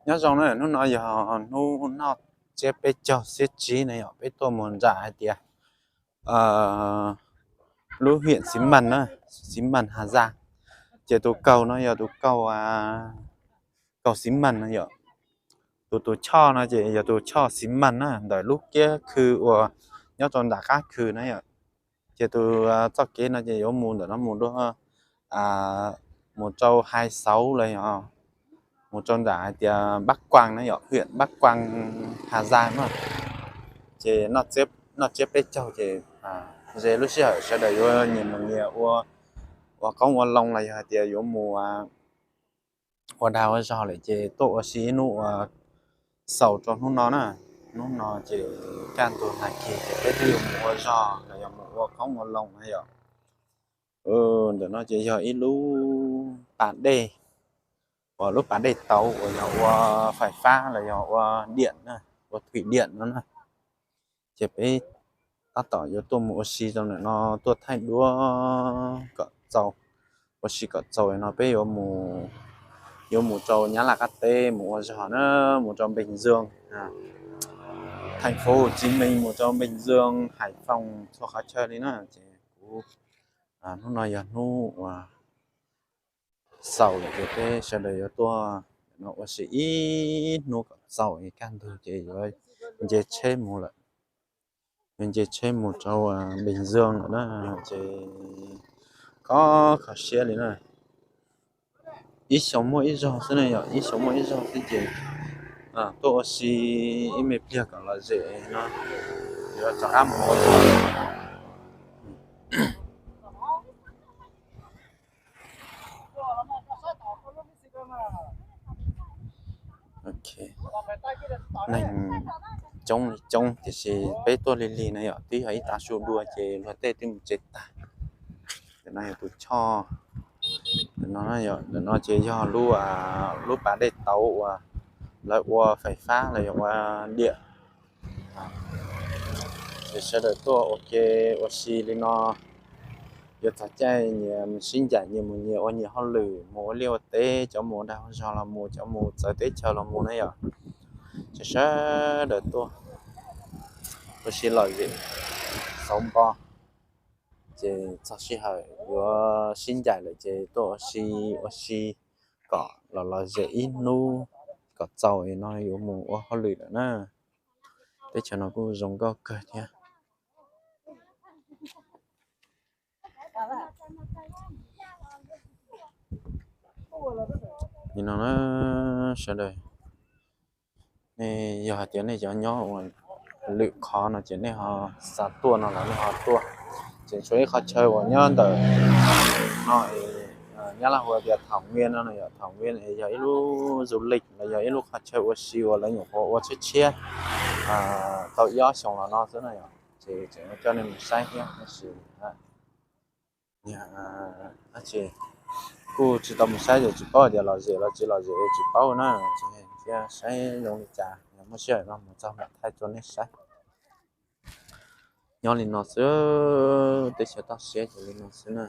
Nyob zoo na, hnub no yog hnub noj tsiab peb caug xiab tsib na yom, peb tuaj mus nram hais tias lub hiam Xiv Mas na, Xiv Mas Has Zaj. Ces tus kaus no yog tus kaus, kaus Xiv Mas no yom. Tus tus choj no ces yog tus choj Xiv Mas na, ntawm lub kiab khw uas nyob rau nram qab khw na yom. Ces tus txoj kev no ces yuav mus ntawm no mus dua, mus rau Hais Xauv los yog mus rau nram hais tias Npab Kuas na yom, hiam Npab Kuas Has Zaj na. Ces noj tsiab peb caug ces ze lub sij hawm sawv daws yuav nyias mus nyias ua, ua qoob ua loo los yog hais tias yuav mus ua dag ua zog lawm ces tuaj ua si ib hnub ua xaus rau hnub no na. Hnub no ces kaj ntug nag kis ces peb twb yuav mus ua zog los yog mus ua qoob ua loo na yom. Ntawm no ces yog ib lub pas dej, uas lub pas dej tauv uas yog ua fais fab los yog ua diam na, ua thwm diam no na. Ces peb tab tom yuav tuaj mus ua si rau ntawm no, tuaj thaij duab kom txaus, ua si kom txaus no peb yuav mus, yuav mus rau Nyab Laj qab teb mus ua zog na, mus rau Npeeg Zoo, Thaj Fauv Tsiv Mees, mus rau Npeeg Zoo, Hais Foos, txhua qhov chaw li na. Ces kuv, hnub no yog hnub uas xaus lawm ces peb sawv daws yuav tuaj no ua si ib hnub kom txaus es kaj ntug ces yuav nce tsheb mus lawm. Yuav nce tsheb mus rau Npeeg Zoo lawm na, ces kho kho siab li na. Ib xyoo muaj ib zaug xwb ne yom, ib xyoo muaj ib zaug xwb ces tuaj ua si ib me pliag kom lom zem no yuav rov qab mus ua. Neeg coob li coob tiam sis peb tuaj lig lig na yom, twb yog ib tav su dua ces luag tej twb mus tsev tag. Ntawm no yog tus choj, ntawm no ces yog lub pas dej tauv uas lawv ua fais fab los yog ua diam. Ces sawv daws tuaj ua ke ua si li no, yuav txog caij nyias sib ncaim nyias mus nyias ua nyias hauj lwm, mus ua liaj ua teb, cov mus ua dag ua zog los mus, cov mus txawv teb chaws los mus na yom. Ces sawv daws tuaj ua si lom zem xauv npo. Ces txog sij hawm yuav sib ncaim lawm ces tuaj ua si, ua si kom los lom zem ib hnub kom txaus no yuav mus ua hauj lwm lawm na. Teb chaws no kuj zoo nkauj kawg thiab. Nim no na sawv daws, nej yog hais tias nej cov nyob ua lwm qhov no ces nej ho xav tuaj no los nej ho tuaj. Ces tshuav ib qhov chaw uas nyob ntawm no, Nyab Laj hu tias Thảo Nguyên no, Thảo Nguyên yog ib lub du lịch los yog ib lub qhov chaw ua si uas lawv nyuam qhuav ua tshiab tshiab tau ib ob xyoos los no xwb na yom. Ces tseem coj nej mus saib thiab tab sis dab tsi kuj tsis tau mus saib ces tsis paub hais tias lom zem los tsis lom zem, tsis paub na. Ces thiaj saib zoo li cas, yog muaj sij hawm no mus txog mam thaij rau nej saib. Nyob li no xwb, teb chaws toj siab ces li no xwb na.